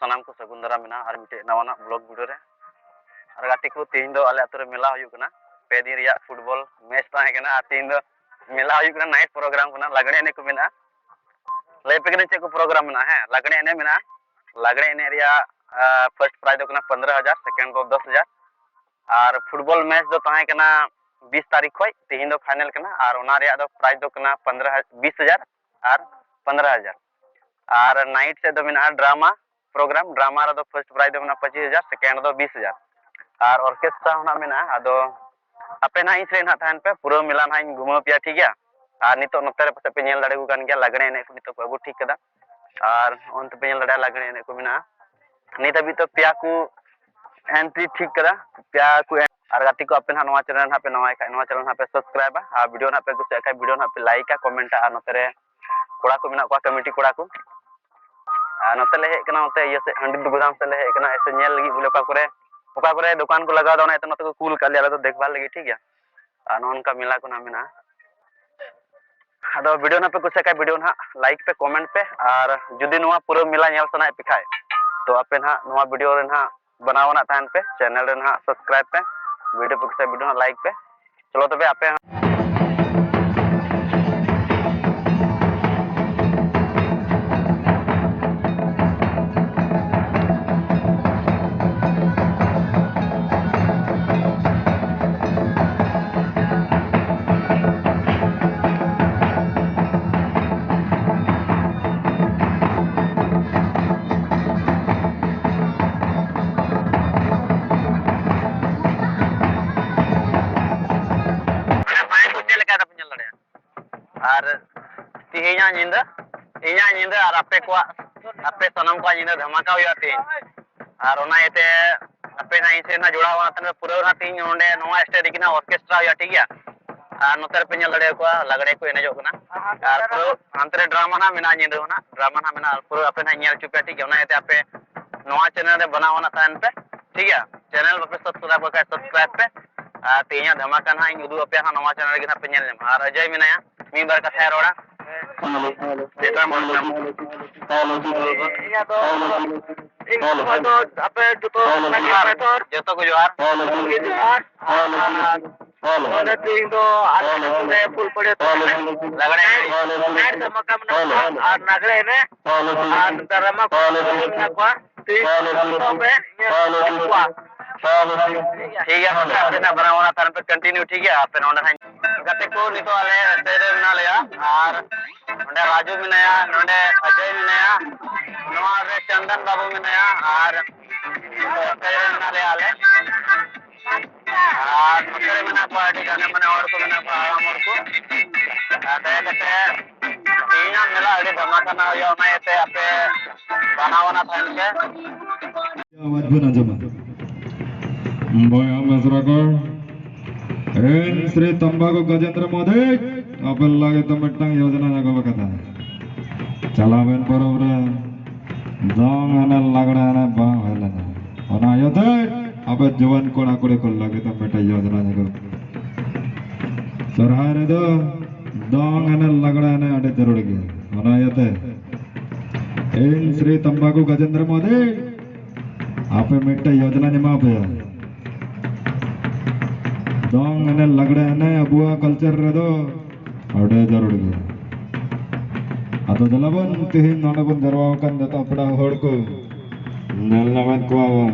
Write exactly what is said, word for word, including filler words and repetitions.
ᱥᱟᱱᱟᱢ ᱠᱚ ᱥᱟᱹᱜᱩᱱ ᱫᱟᱨᱟᱢ ᱢᱮᱱᱟᱜᱼᱟ ᱟᱨ ᱢᱤᱫᱴᱮᱡ ᱱᱟᱣᱟᱱᱟᱜ ᱵᱞᱚᱜ ᱵᱷᱤᱰᱤᱭᱳ ᱨᱮ᱾ ᱟᱨ ᱜᱟᱛᱮ ᱠᱚ, ᱛᱮᱦᱮᱧ ᱫᱚ ᱟᱞᱮ ᱟᱹᱛᱩ ᱨᱮ ᱢᱮᱞᱟ ᱦᱩᱭᱩᱜ ᱠᱟᱱᱟ᱾ ᱯᱮ ᱫᱤᱱ ᱨᱮᱭᱟᱜ ᱯᱷᱩᱴᱵᱚᱞ ᱢᱮᱪ ᱛᱟᱦᱮᱸ ᱠᱟᱱᱟ ᱟᱨ ᱛᱮᱦᱮᱧ ᱫᱚ ᱢᱮᱞᱟ ᱦᱩᱭᱩᱜ ᱠᱟᱱᱟ, ᱱᱟᱭᱤᱴ ᱯᱨᱳᱜᱨᱟᱢ ᱠᱟᱱᱟ, ᱞᱟᱜᱽᱲᱮ ᱮᱱᱮᱡ ᱠᱚ ᱢᱮᱱᱟᱜᱼᱟ᱾ ᱞᱟᱹᱭ ᱟᱯᱮ ᱠᱟᱹᱱᱟᱹᱧ ᱪᱮᱫ ᱠᱚ ᱯᱨᱳᱜᱨᱟᱢ ᱢᱮᱱᱟᱜᱼᱟ᱾ ᱦᱮᱸ, ᱞᱟᱜᱽᱲᱮ ᱮᱱᱮᱡ ᱢᱮᱱᱟᱜᱼᱟ᱾ ᱞᱟᱜᱽᱲᱮ ᱮᱱᱮᱡ ᱨᱮᱭᱟᱜ ᱯᱷᱟᱨᱥᱴ ᱯᱨᱟᱭᱤᱡᱽ ᱫᱚ ᱠᱟᱱᱟ ᱯᱚᱱᱫᱽᱨᱚ ᱦᱟᱡᱟᱨ, ᱥᱮᱠᱮᱱᱰ ᱫᱚ ᱫᱚᱥ ᱦᱟᱡᱟᱨ᱾ ᱟᱨ ᱯᱷᱩᱴᱵᱚᱞ ᱢᱮᱪ ᱫᱚ ᱛᱟᱦᱮᱸ ᱠᱟᱱᱟ ᱵᱤᱥ ᱛᱟᱹᱨᱤᱠᱷ ᱠᱷᱚᱡ, ᱛᱮᱦᱮᱧ ᱫᱚ ᱯᱷᱟᱭᱱᱮᱞ ᱠᱟᱱᱟ᱾ ᱟᱨ ᱚᱱᱟ ᱨᱮᱭᱟᱜ ᱫᱚ ᱯᱨᱟᱭᱤᱡᱽ ᱫᱚ ᱠᱟᱱᱟ ᱯᱚᱱᱫᱽᱨᱚ, ᱵᱤᱥ ᱦᱟᱡᱟᱨ ᱟᱨ ᱯᱚᱱᱫᱽᱨᱚ ᱦᱟᱡᱟᱨ᱾ ᱟᱨ ᱱᱟᱭᱤᱴ ᱥᱮᱫ ᱫᱚ ᱢᱮᱱᱟᱜᱼᱟ ᱰᱨᱟᱢᱟ ᱯᱨᱳᱜᱨᱟᱢ᱾ ᱰᱨᱟᱢᱟ ᱨᱮᱫᱚ ᱯᱷᱟᱨᱥᱴ ᱯᱨᱟᱭᱤᱡᱽ ᱫᱚ ᱢᱮᱱᱟᱜᱼᱟ ᱯᱚᱸᱪᱤᱥ ᱦᱟᱡᱟᱨ, ᱥᱮᱠᱮᱱᱰ ᱫᱚ ᱵᱤᱥ ᱦᱟᱡᱟᱨ᱾ ᱟᱨ ᱚᱨᱠᱮᱥᱴᱨᱟ ᱦᱚᱸ ᱱᱟᱜ ᱢᱮᱱᱟᱜᱼᱟ᱾ ᱟᱫᱚ ᱟᱯᱮ ᱱᱟᱜ ᱤᱧ ᱥᱮᱫ ᱱᱟᱜ ᱛᱟᱦᱮᱱ ᱯᱮ, ᱯᱩᱨᱟᱹ ᱢᱮᱞᱟ ᱱᱟᱜ ᱤᱧ ᱜᱷᱩᱢᱟᱹᱣ ᱯᱮᱭᱟ, ᱴᱷᱤᱠ ᱜᱮᱭᱟ? ᱟᱨ ᱱᱤᱛᱚᱜ ᱱᱚᱛᱮ ᱨᱮ ᱯᱟᱥᱮᱡ ᱯᱮ ᱧᱮᱞ ᱫᱟᱲᱮ ᱠᱚ ᱠᱟᱱ ᱜᱮᱭᱟ, ᱞᱟᱜᱽᱲᱮ ᱮᱱᱮᱡ ᱠᱚ ᱱᱤᱛᱚᱜ ᱠᱚ ᱟᱹᱜᱩ ᱴᱷᱤᱠ ᱠᱟᱫᱟ᱾ ᱟᱨ ᱚᱱᱛᱮ ᱯᱮ ᱧᱮᱞ ᱫᱟᱲᱮᱭᱟᱜᱼᱟ, ᱞᱟᱜᱽᱲᱮ ᱮᱱᱮᱡ ᱠᱚ ᱢᱮᱱᱟᱜᱼᱟ᱾ ᱱᱤᱛ ᱦᱟᱹᱵᱤᱡ ᱛᱮ ᱯᱮᱭᱟ ᱠᱚ ᱮᱱᱴᱨᱤ ᱴᱷᱤᱠ ᱠᱟᱫᱟ, ᱯᱮᱭᱟ ᱠᱚ ᱮᱱ-, ᱟᱨ ᱜᱟᱛᱮ ᱠᱚ, ᱟᱯᱮ ᱱᱟᱜ ᱱᱚᱣᱟ ᱪᱮᱱᱮᱞ ᱱᱟᱜ ᱯᱮ ᱱᱟᱣᱟᱭ ᱠᱷᱟᱡ, ᱱᱚᱣᱟ ᱪᱮᱱᱮᱞ ᱱᱟᱜ ᱯᱮ ᱥᱟᱵᱥᱠᱨᱟᱭᱤᱵᱟ ᱟᱨ ᱵᱷᱤᱰᱤᱭᱳ ᱱᱟᱜ ᱯᱮ ᱠᱩᱥᱤᱭᱟᱜ ᱠᱷᱟᱡ, ᱵᱷᱤᱰᱤᱭᱳ ᱱᱟᱜ ᱯᱮ ᱞᱟᱭᱤᱠᱟ, ᱠᱚᱢᱮᱱᱴᱟ᱾ ᱟᱨ ᱱᱚᱛᱮ ᱨᱮ ᱠᱚᱲᱟ ᱠᱚ ᱢᱮᱱᱟᱜ ᱠᱚᱣᱟ, ᱠᱚᱢᱤᱴᱤ ᱠᱚᱲᱟ ᱠᱚ᱾ ᱟᱨ ᱱᱚᱛᱮ ᱞᱮ ᱦᱮᱡ ᱠᱟᱱᱟ, ᱱᱚᱛᱮ ᱤᱭᱟᱹ ᱥᱮᱫ, ᱦᱟᱺᱰᱤ ᱜᱩᱫᱟᱢ ᱥᱮᱫ ᱞᱮ ᱦᱮᱡ ᱠᱟᱱᱟ, ᱮᱥᱮ ᱧᱮᱞ ᱞᱟᱹᱜᱤᱫ ᱵᱚᱞᱮ ᱚᱠᱟ ᱠᱚᱨᱮ, ᱚᱠᱟ ᱠᱚᱨᱮ ᱫᱚᱠᱟᱱ ᱠᱚ ᱞᱟᱜᱟᱣ ᱮᱫᱟ, ᱚᱱᱟ ᱤᱭᱟᱹᱛᱮ ᱱᱚᱛᱮ ᱠᱚ ᱠᱩᱞ ᱠᱟᱜ ᱞᱮᱭᱟ ᱟᱞᱮ ᱫᱚ ᱫᱮᱠᱷᱵᱷᱟᱞ ᱞᱟᱹᱜᱤᱫ, ᱴᱷᱤᱠ ᱜᱮᱭᱟ᱾ ᱟᱨ ᱱᱚᱜᱼᱚ ᱱᱚᱝᱠᱟ ᱢᱮᱞᱟ ᱠᱚ ᱱᱟᱜ ᱢᱮᱱᱟᱜᱼᱟ᱾ ᱟᱫᱚ ᱵᱷᱤᱰᱤᱭᱳ ᱱᱟᱜ ᱯᱮ ᱠᱩᱥᱤᱭᱟᱜ ᱠᱷᱟᱡ, ᱵᱷᱤᱰᱤᱭᱳ ᱱᱟᱜ ᱞᱟᱭᱤᱠ ᱯᱮ, ᱠᱚᱢᱮᱱᱴ ᱯᱮ, ᱟᱨ ᱡᱩᱫᱤ ᱱᱚᱣᱟ ᱯᱩᱨᱟᱹ ᱢᱮᱞᱟ ᱧᱮᱞ ᱥᱟᱱᱟᱭᱮᱫ ᱯᱮ ᱠᱷᱟᱡ, ᱛᱚ ᱟᱯᱮ ᱱᱟᱜ ᱱᱚᱣᱟ ᱵᱷᱤᱰᱤᱭᱳ ᱨᱮ ᱱᱟᱜ ᱵᱮᱱᱟᱣ ᱨᱮᱱᱟᱜ ᱛᱟᱦᱮᱱ ᱯᱮ, ᱪᱮᱱᱮᱞ ᱨᱮ ᱱᱟᱜ ᱥᱟᱵᱥᱠᱨᱟᱭᱤᱵ ᱯᱮ, ᱵᱷᱤᱰᱤᱭᱳ ᱯᱮ ᱠᱩᱥᱤᱭᱟᱜ, ᱵᱷᱤᱰᱤᱭᱳ ᱱᱟᱜ ᱞᱟᱭᱤᱠ ᱯᱮ᱾ ᱪᱚᱞᱚ ᱛᱚᱵᱮ ᱟᱯᱮ ᱦᱚᱸ᱾ ᱢᱟᱱᱮ ᱢᱟᱭᱤᱠ ᱠᱚ ᱪᱮᱫ ᱞᱮᱠᱟ ᱫᱟᱯᱮ ᱧᱮᱞ ᱫᱟᱲᱮᱭᱟᱜᱼᱟ᱾ ᱟᱨ ᱛᱮᱦᱮᱧᱟᱜ ᱧᱤᱫᱟᱹ, ᱤᱧᱟᱜ ᱧᱤᱫᱟᱹ ᱟᱨ ᱟᱯᱮ ᱠᱚᱣᱟᱜ, ᱟᱯᱮ ᱥᱟᱱᱟᱢ ᱠᱚᱣᱟᱜ ᱧᱤᱫᱟᱹ ᱫᱷᱟᱢᱟᱠᱟ ᱦᱩᱭᱩᱜᱼᱟ ᱛᱮᱦᱮᱧ᱾ ᱟᱨ ᱚᱱᱟ ᱤᱭᱟᱹᱛᱮ ᱟᱯᱮ ᱱᱟᱜ ᱤᱧ ᱥᱮᱫ ᱱᱟᱜ ᱡᱚᱲᱟᱣ ᱠᱟᱱᱟ, ᱯᱩᱨᱟᱹ ᱱᱟᱜ ᱛᱮᱦᱮᱧ ᱱᱚᱰᱮ ᱱᱚᱣᱟ ᱥᱴᱮᱡ ᱨᱮᱜᱮ ᱱᱟᱜ ᱚᱨᱠᱮᱥᱴᱨᱟ ᱦᱩᱭᱩᱜᱼᱟ, ᱴᱷᱤᱠ ᱜᱮᱭᱟ? ᱟᱨ ᱱᱚᱛᱮ ᱨᱮᱯᱮ ᱧᱮᱞ ᱫᱟᱲᱮᱭᱟᱠᱚᱣᱟ, ᱞᱟᱜᱽᱲᱮ ᱠᱚ ᱮᱱᱮᱡᱚᱜ ᱠᱟᱱᱟ᱾ ᱟᱨ ᱯᱩᱨᱟᱹ ᱦᱟᱱᱛᱮ ᱨᱮ ᱰᱨᱟᱢᱟ ᱱᱟᱜ ᱢᱮᱱᱟᱜᱼᱟ, ᱧᱤᱫᱟᱹ ᱦᱚᱸ ᱱᱟᱜ ᱰᱨᱟᱢᱟ ᱱᱟᱜ ᱢᱮᱱᱟᱜᱼᱟ, ᱟᱨ ᱯᱩᱨᱟᱹ ᱟᱯᱮ ᱱᱟᱜ ᱧᱮᱞ ᱦᱚᱪᱚ ᱯᱮᱭᱟ, ᱴᱷᱤᱠ ᱜᱮᱭᱟ? ᱚᱱᱟ ᱤᱭᱟᱹᱛᱮ ᱟᱯᱮ ᱱᱚᱣᱟ ᱪᱮᱱᱮᱞ ᱨᱮ ᱵᱮᱱᱟᱣ ᱟᱱᱟᱜ ᱛᱟᱦᱮᱱ ᱯᱮ, ᱴᱷᱤᱠ ᱜᱮᱭᱟ? ᱪᱮᱱᱮᱞ ᱵᱟᱯᱮ ᱥᱟᱵᱥᱠᱨᱟᱭᱤᱵ ᱠᱟᱜ ᱠᱷᱟᱡ ᱥᱟᱵᱥᱠᱨᱟᱭᱤᱵ ᱯᱮ, ᱟᱨ ᱛᱮᱦᱮᱧᱟᱜ ᱫᱷᱟᱢᱟᱠᱟ ᱱᱟᱜ ᱤᱧ ᱩᱫᱩᱜ ᱟᱯᱮᱭᱟ ᱦᱟᱸᱜ, ᱱᱚᱣᱟ ᱪᱮᱱᱮᱞ ᱨᱮᱜᱮ ᱱᱟᱜ ᱯᱮ ᱧᱮᱞ ᱧᱟᱢᱟ᱾ ᱟᱨ ᱚᱡᱚᱭ ᱢᱮᱱᱟᱭᱟ, ᱢᱤᱫ ᱵᱟᱨ ᱠᱟᱛᱷᱟᱭ ᱨᱚᱲᱟ᱾ Hello, hello, hello. ᱤᱧᱟᱹᱜ ᱫᱚ ᱤᱧ ᱠᱷᱚᱱ ᱫᱚ ᱟᱯᱮ ᱡᱚᱛᱚ ᱠᱚᱲᱟ ᱜᱤᱫᱽᱨᱟᱹ ᱡᱚᱦᱟᱨ᱾ ᱡᱚᱛᱚ ᱠᱚ ᱡᱚᱦᱟᱨ᱾ ᱡᱚᱦᱟᱨ᱾ ᱟᱨ ᱱᱚᱰᱮ ᱛᱮᱦᱮᱧ ᱫᱚ ᱟᱞᱮ ᱟᱹᱛᱩ ᱨᱮ ᱯᱷᱩᱞ ᱯᱟᱹᱲᱤᱭᱟᱹ ᱞᱟᱜᱽᱲᱮ ᱮᱱᱮᱡ᱾ ᱱᱟᱭᱤᱴ ᱫᱷᱟᱢᱟᱠᱟ ᱢᱮᱱᱟᱜ ᱠᱚᱣᱟ ᱟᱨ ᱞᱟᱜᱽᱲᱮ ᱮᱱᱮᱡ ᱟᱨ ᱰᱨᱟᱢᱟ ᱠᱚ ᱢᱮᱱᱟᱜ ᱠᱚᱣᱟ᱾ ᱛᱮᱦᱮᱧ ᱫᱚ ᱯᱮ ᱧᱮᱞ ᱠᱚᱣᱟ᱾ ᱴᱷᱤᱠ ᱜᱮᱭᱟ, ᱟᱯᱮ ᱱᱟᱜ ᱵᱟᱱᱟ ᱵᱟᱱᱟ ᱛᱟᱦᱮᱱ ᱯᱮ, continue, ᱴᱷᱤᱠ ᱜᱮᱭᱟ? ᱟᱯᱮ ᱱᱚᱰᱮ ᱦᱟᱸᱜ ᱜᱟᱛᱮ ᱠᱚ ᱱᱤᱛᱚᱜ ᱟᱞᱮ stage ᱨᱮ ᱢᱮᱱᱟᱜ ᱞᱮᱭᱟ, ᱟᱨ ᱱᱚᱰᱮ ᱨᱟᱡᱩ ᱢᱮᱱᱟᱭᱟ, ᱱᱚᱰᱮ ᱚᱡᱚᱭ ᱢᱮᱱᱟᱭᱟ, ᱱᱚᱣᱟ ᱨᱮ ᱪᱚᱱᱫᱚᱱ ᱵᱟᱹᱵᱩ ᱢᱮᱱᱟᱭᱟ, ᱟᱨ ᱱᱤᱛᱚᱜ stage ᱨᱮ ᱢᱮᱱᱟᱜ ᱞᱮᱭᱟ ᱟᱞᱮ᱾ ᱟᱨ ᱱᱚᱛᱮ ᱨᱮ ᱢᱮᱱᱟᱜ ᱠᱚᱣᱟ ᱟᱹᱰᱤ ᱜᱟᱱ, ᱢᱟᱱᱮ, ᱦᱚᱲ ᱠᱚ ᱢᱮᱱᱟᱜ ᱠᱚᱣᱟ, ᱦᱟᱲᱟᱢ ᱦᱚᱲ ᱠᱚ᱾ ᱟᱨ ᱫᱟᱭᱟ ᱠᱟᱛᱮ ᱛᱮᱦᱮᱧᱟᱜ ᱢᱮᱞᱟ ᱟᱹᱰᱤ ᱫᱷᱟᱢᱟᱠᱟ ᱦᱩᱭᱩᱜᱼᱟ, ᱚᱱᱟ ᱤᱭᱟᱹᱛᱮ ᱟᱯᱮ ᱵᱟᱱᱟ ᱵᱟᱱᱟ ᱛᱟᱦᱮᱱ ᱯᱮ᱾ ᱟᱣᱟᱡ ᱵᱚᱱ ᱟᱸᱡᱚᱢᱟ᱾ ᱵᱚᱭᱦᱟ ᱢᱤᱥᱨᱟ ᱠᱚ, ᱮᱱ ᱥᱨᱤ ᱛᱟᱢᱵᱟᱠᱩ ᱜᱚᱡᱮᱱᱫᱨᱚ ᱢᱚᱦᱳᱫᱚᱭ, ᱟᱯᱮ ᱞᱟᱹᱜᱤᱫ ᱫᱚ ᱢᱤᱫᱴᱟᱝ ᱭᱳᱡᱚᱱᱟ ᱟᱹᱜᱩ ᱟᱠᱟᱫᱟ᱾ ᱪᱟᱞᱟᱣᱮᱱ ᱯᱚᱨᱚᱵᱽ ᱨᱮ ᱫᱚᱝ ᱮᱱᱮᱡ ᱞᱟᱜᱽᱲᱮ ᱮᱱᱮᱡ ᱵᱟᱝ ᱦᱩᱭ ᱞᱮᱱᱟ, ᱚᱱᱟ ᱤᱭᱟᱹᱛᱮ ᱟᱯᱮ ᱡᱩᱣᱟᱹᱱ ᱠᱚᱲᱟ ᱠᱩᱲᱤ ᱠᱚ ᱞᱟᱹᱜᱤᱫ ᱫᱚ ᱢᱤᱫᱴᱟᱝ ᱭᱳᱡᱚᱱᱟ ᱟᱹᱜᱩ᱾ ᱥᱚᱨᱦᱟᱭ ᱨᱮᱫᱚ ᱫᱚᱝ ᱮᱱᱮᱡ ᱞᱟᱜᱽᱲᱮ ᱮᱱᱮᱡ ᱟᱹᱰᱤ ᱡᱟᱹᱨᱩᱲ ᱜᱮᱭᱟ, ᱚᱱᱟ ᱤᱭᱟᱹᱛᱮ ᱤᱧ ᱥᱨᱤ ᱛᱟᱢᱵᱟᱠᱩ ᱜᱟᱡᱮᱱᱫᱨᱚ ᱢᱚᱦᱳᱫᱚᱭ, ᱟᱯᱮ ᱢᱤᱫᱴᱮᱡ ᱭᱳᱡᱚᱱᱟᱧ ᱮᱢᱟ ᱯᱮᱭᱟ᱾ ᱫᱚᱝ ᱮᱱᱮᱡ ᱞᱟᱜᱽᱲᱮ ᱮᱱᱮᱡ ᱟᱵᱚᱣᱟᱜ culture ᱨᱮᱫᱚ ᱟᱹᱰᱤ ᱡᱟᱹᱨᱩᱲ ᱜᱮᱭᱟ᱾ ᱟᱫᱚ ᱫᱮᱞᱟ ᱵᱚᱱ ᱛᱮᱦᱮᱧ ᱱᱚᱰᱮ ᱵᱚᱱ ᱡᱟᱨᱣᱟ ᱟᱠᱟᱱ ᱡᱚᱛᱚ ᱯᱮᱲᱟ ᱦᱚᱲ ᱠᱚ, ᱧᱮᱞ ᱧᱟᱢᱮᱫ ᱠᱚᱣᱟ ᱵᱚᱱ᱾